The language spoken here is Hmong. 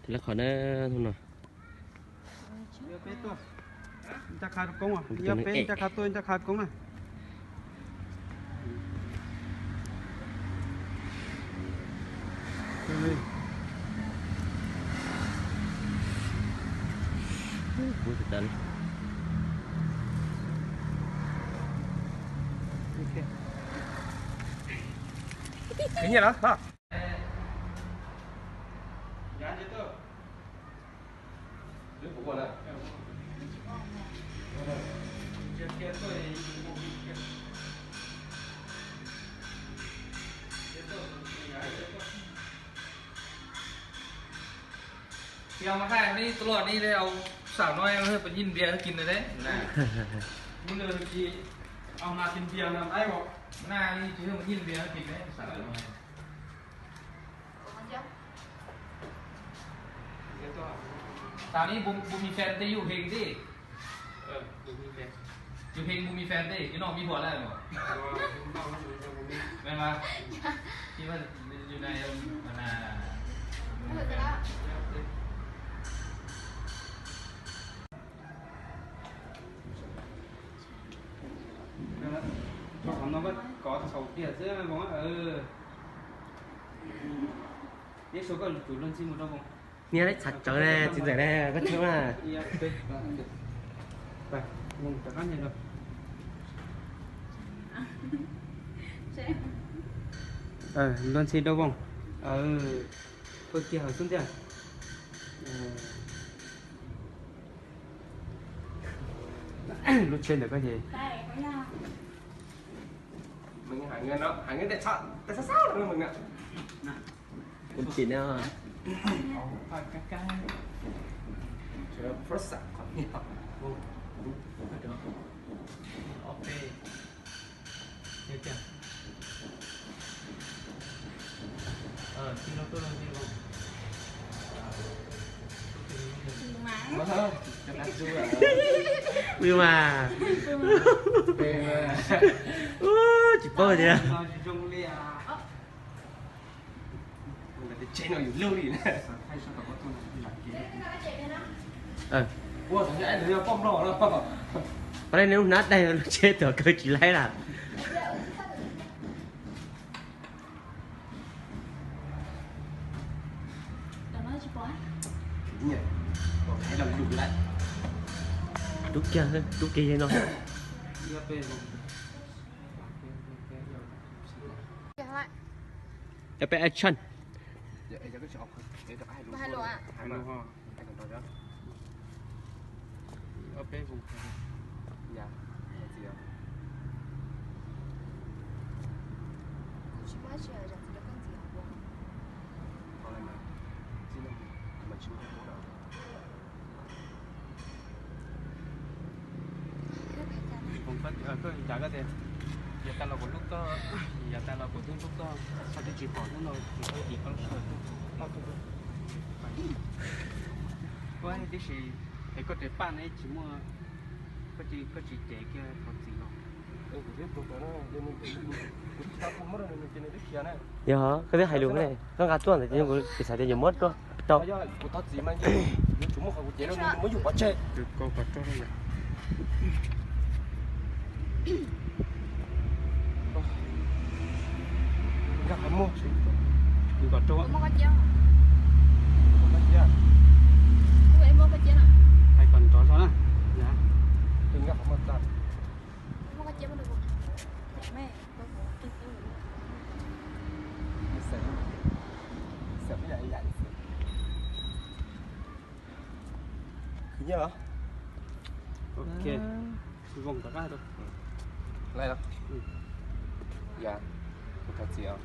Lawv qhov na, hnub no. Yog peb tuaj, ncaj qha koob, yog peb ncaj qha tuaj ncaj qha koob na. Yog mas hais nej tus los nej au, xav no peb nyiag npias kis no de. Mus nws tsis, au mas npias no, na tsis nyiag npias kis ne, xav no. Tam sim no Boo Mis Fan tej yug heev thiab. Yug heev Boo Mis Fan tej, cov no me nyuam lawm mas. Yus na, qhov no koj kov txhaum kiag xwb Voos. Neb sau koj lub txim mus rau Voos. Niag leb txhav tsawv ne, txiv ntxawm ne, koj tshawb na. Lub txim rau Voos. Pw kiag hauv xub ntiag. Lub tsheb ntawm koj ces. Kuv tsis ne. Pw mas. Tsis paub tias. Pab lej neb lub hnab daig lub tsheb tuam kaw tsis laib lawm. Rub kiag, rub kiag no. Cov peb action. Koj cas koj tias, yav tas los kuv hlub koj, yav tas los kuv twb hlub koj, koj twb tsis pom hnub no kuv twb dim koj lub sij hawm tuaj. Koj tib si es koj tes paj ne tsis muaj, koj tsis cev kiag thov txim los. Yog koj twb hais lus ne, koj nqa tuaj ntawd ces kuv xav tias yuav muab rau. Kuv thov txim mas yuav tsum muab qhov kuv cev rau nws, muab yus pov tseg. Nkag qhov muag, yus kom rau. Hais kom nrov zog na. Nkag qhov muag tag. Khwv nyiaj los? Ok. Voos rov qab rau. Laij los? Yam, kuv thov txim os.